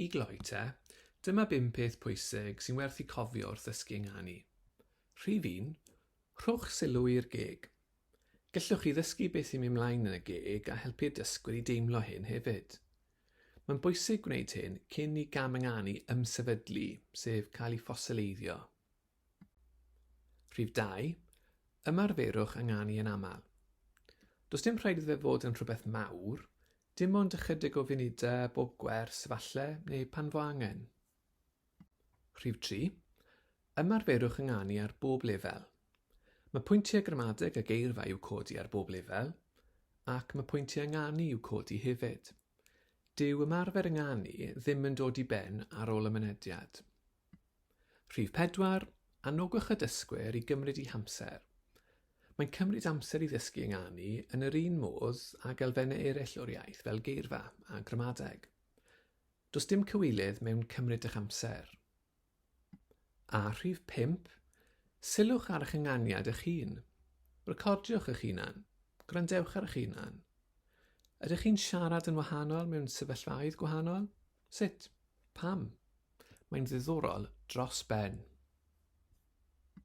I gloi te, dyma bum peth pwysig sy'n werth eu cofio wrth ddysgu ynganu. Rhif un, rhowch sylw i'r geg. Gallwch chi ddysgu beth sy'n mynd mlaen yn y geg a helpu'r dysgwyr i deimlo hyn hefyd. Mae'n bwysig gwneud hyn cyn i gam ynganu ymsefydlu, sef cael ei ffosileiddio. Rhif 2. Ymarferwch ynganu yn aml. Does dim rhaid iddo fe fod yn rhywbeth mawr, dim ond ychydig o funudau bob gwers falle, neu pan fo angen. Rhif 3. Ymarferwch ynganu ar bob lefel. Mae pwyntiau gramadeg a geirfa i'w codi ar bob lefel, ac mae pwyntiau ynganu i'w codi hefyd. Dyw ymarfer ynganu ddim yn dod i ben ar ôl y mynediad. Rhif 4, Anogwch y dysgwyr i gymryd eu hamser. Mae'n cymryd amser i ddysgu ynganu yn yr un modd ag elfennau eraill o'r iaith fel geirfa a gramadeg. Does dim cywilydd mewn cymryd eich amser. A rhif 5, Sylwch ar eich ynganiad eich hun. Recordiwch eich hunan. Gwrandewch ar eich hunan. Ydych chi'n siarad yn wahanol mewn sefyllfaoedd gwahanol? Sut? Pam? Mae'n ddiddorol dros ben.